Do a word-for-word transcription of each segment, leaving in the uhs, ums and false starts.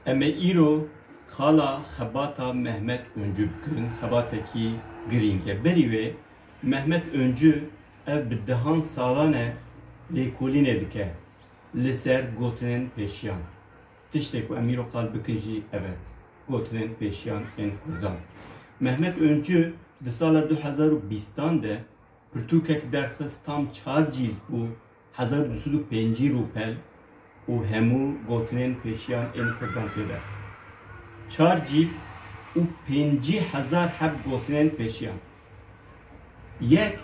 Em ê îro qala xebata Mehmet Öncü bikin, xebatekî girîng e. Berî wê Mehmet Öncü ev bi dehan salan e lêkolînê dike li ser gotinên pêşiyan. Tiştê ku em îro qal bikin jî ev e, gotinên pêşiyan ên Kurdan. Mehmet Öncü di sala du hezar û bîstan de pirtûkek derxist, tam çar cîld bû, hezar û du sed û pêncî rûpel û hemû gotinên pêşiyan ên Kurdan tê de. Çar cîld û pêncî hezar heb gotinên pêşiyan. Yek,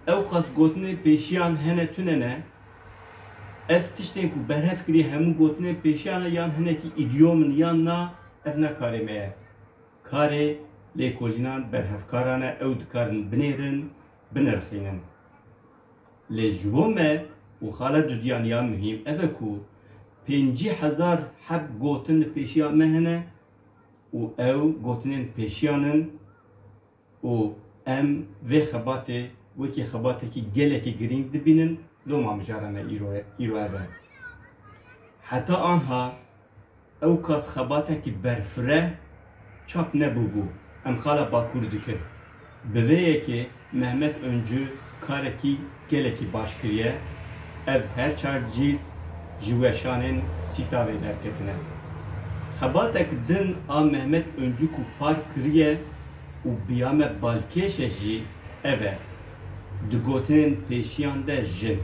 ewqas gotinên pêşiyan hene tune ne, ev tiştên ku berhev kiriye hemû gotinên pêşiyan e, yan hinekî îdiyom in yan na, ev ne karê me ye. Karê lêkolînan berhevkaran e, ew dikarin binêrin, binirxînin. Lê ji bo me û xala dudiyan ya muhîm ev e ku pêncî hezar heb gotin li pêşiya me hene û ew gotinên pêşiyan in û em vê xebatê wekî xebatekî gelekî girîng dibînin, loma mijara me îro, îro ev e. Heta anha ewqas xebatekî berfireh çap nebûbû. Em qala Bakur dikin. Bi vê yekê Mehmet Öncü karekî gelekî baş kiriye. Ev her çar cîld ji weşanên Sîtavê derketine. Xebatek din a Mehmet Öncü ku par kiriye û biya me balkêş e jî ev e. Di gotinên pêşiyan de jin.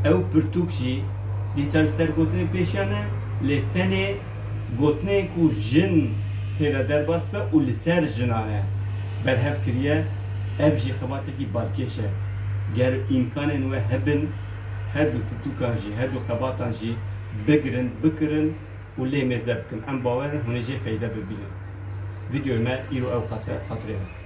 Ew pirtûk jî dîsa li ser gotinên pêşiyan e, lê tenê gotinên ku jin tê de derbas be û li ser jinan e berhev kiriye, ev jî xebatekî balkêş e. Ger îmkanên we hebin, her du pirtûkan jî, her du xebatan jî bigirin, bikirin û lê mêze bikin. Em bawer in hûn ê jê feyde bibînin. Vîdeoyê me îro ew qas e, xatirê me.